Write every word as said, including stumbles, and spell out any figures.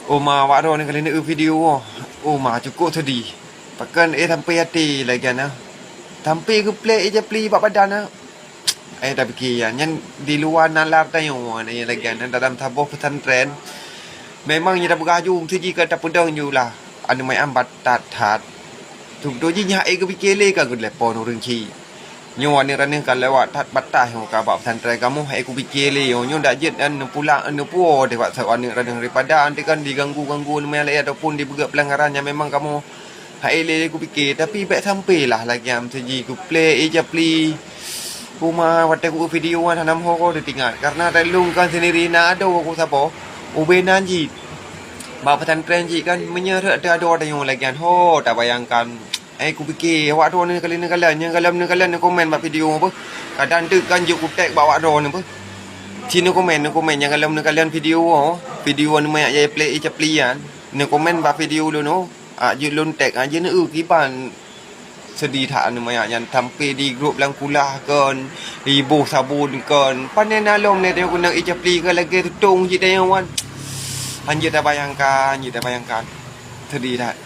Uma awak droe nyoe kali neu video woe. Uma cukup sedih. Pakon eh sampai até lagèe nyan. Sampai geuplek eh japli bak badan na. Eh tapike nyan, nyan di luwa nalar tanyoe nyan lagèe nyan dalam saboh pesantren. Memang nyan tapeugah ju siji ka tapeudong ju lah. Aneuk meu'ah batat that. Beutôi jih nyan hai kupike lé ka geutelepon ureueng chik. Nyoe aneuk raneuk ka lewat that batas nyoe ka bak pesantren kamoe, hai kupike lé nyoe, nyoe dak jeuet dan neupulang neupuwoe deh bak aneuk raneuk daripada anteuk kan diganggu-ganggu aneuk meu'ah laén ataupun dipeugöt peulanggaran nyang memang kamoe hai lé kupike. Tapi bèk sampai lah lagèe nyan siji kuplek eh japli. Uma watèe ku video nyan hana meuho teuingat karena lôn kan sendiri na adoe ku saboh ubé nan jih. Bak pesantren jih kan meunyoe rhot teuadoe tanyoe lagèe nyan ho tabayangkan. Eh kupike awak droe nyoe kali neukalon, nyang galom neukalon neukomen bak video beuh. Kadang teuk kan jeuet kutèg bak awak droe nyoe beuh. Ci neukomen neukomen nyang galom neukalon video, video aneuk meu'ah jai plek eh japli nyan. Neukomen bak video lôn oh. Ah jeuet lôn tèg ah jeuet neu kiban. Sedih that aneuk meu'ah nyan sampai di grup lam kulah kon, di boh sabon kon. Pane na lom lé tanyoe keunong eh japli ka lagèe tutong jih tanyoe wan. Hanjeuet tabayangkan, hanjeuet tabayangkan. Sedih that.